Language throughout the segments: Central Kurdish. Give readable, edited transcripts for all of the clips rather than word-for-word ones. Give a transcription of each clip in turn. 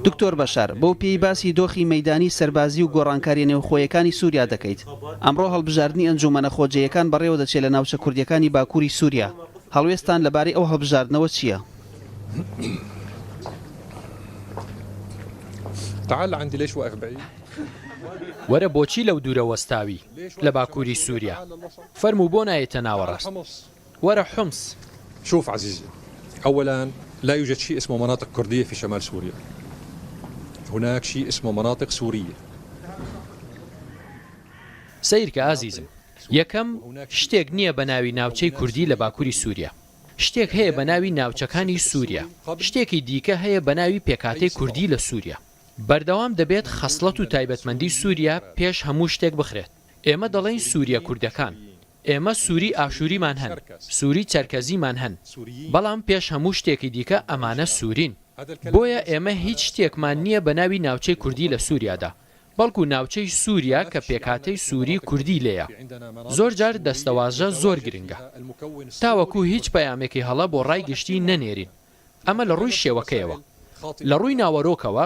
دکتۆر بەشار، بەو پێیەی باسی دۆخی مەیدانی سەربازی و گۆڕانکارییە نێوخۆیەکانی سووریا دەکەیت، ئەمڕۆ هەڵبژاردنی ئەنجوومەنە خۆجێیەکان بەڕێوەدەچێت لە ناوچە کوردییەکانی باکووری سووریا، هەڵوێستتان لەبارەی ئەو هەڵبژاردنەوە چییە؟ وەرە بۆچی لەو دوورە وەستاوی لە باکووری سووریا؟ فەرموو بۆ نایەیتە ناوەڕاست؟ وەرە حومس. شوف عزیزی اولا لا يوجد شي اسمه مناطق كردية في شمال سوريا هناك شي اسمه مناطق سورية. سەیرکە ئازیزم، یەکەم، شتێک نییە بە ناوی ناوچەی کوردی لە باکوری سوریا. شتێک هەیە بە ناوی ناوچەکانی سوریا. شتێکی دیکە هەیە بە ناوی پێکهاتەی کوردی لە سوریا. بەردەوام دەبێت خەسڵەت و تایبەتمەندی سوریا پێش هەموو شتێک بخرێت. ئێمە دەڵێین سوریە کوردەکان. ئێمە سوری ئاشوریمان هەن، سوری چەرکەزیمان هەن، بەڵام پێش هەموو شتێکی دیکە ئەمانە سورین. بۆیە ئێمە هیچ شتێکمان نییە بە ناوی ناوچەی کوردی لە سوریادا، بەڵکو ناوچەی سوریا کە پێکهاتەی سوری کوردی لێیە. زۆر جار دەستەواژە زۆر گرنگە. تاوەکو هیچ پەیامێکی هەڵە بۆ ڕای گشتی نەنێرین. ئەمە لە ڕووی شێوەکەیەوە. لە ڕووی ناوەرۆکەوە،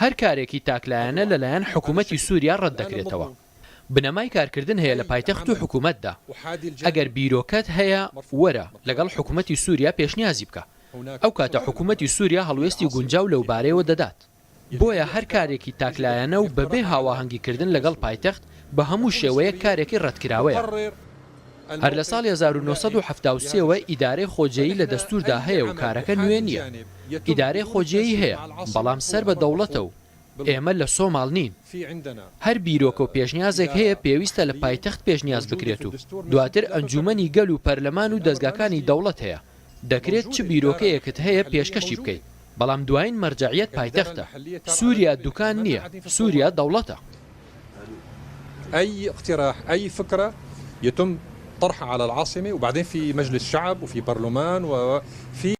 هەر کارێکی تاکلایەنە لەلایەن حکومەتی سوریا ڕەتدەکرێتەوە. بنەمای کارکردن هەیە لە پایتەخت و حکومەتدا. ئەگەر بیرۆکەت هەیە وەرە لەگەڵ حکومەتی سوریا پێشنیازی بکە. ئەو کاتە حکومەتی سوریا هەڵوێستی گونجاو لەوبارەیەوە دەدات. بۆیە هەر کارێکی تاکلایەنە و بەبێ هاواهەنگیکردن لەگەڵ پایتەخت بە هەموو شێوەیەک کارێکی ڕەتکراوەیە. هەر لە ساڵی 1973 وە ئیدارەی خۆجێیی لە دەستووردا هەیە و کارەکە نوێ نییە. ئیدارەی خۆجێیی هەیە، بەڵام سەر بە دەوڵەتە و ئێمە لە سۆماڵ نین. هەر بیرۆکە و پێشنیازێک هەیە پێویستە لە پایتەخت پێشنیاز بکرێت و دواتر ئەنجوومەنی گەل و پەرلەمان و دەزگاکانی دەوڵەت هەیە. دەکرێت چ بیرۆکەیەکت هەیە پێشکەشی بکەیت، بەڵام دوایین مەرجەعیەت پایتەختە. سووریا دوکان نییە، سووریا دەوڵەتە. أي اقتراح أي فكرة يتم طرحها على العاصمة وبعدين في مجلس شعب وفي برلمان وفي.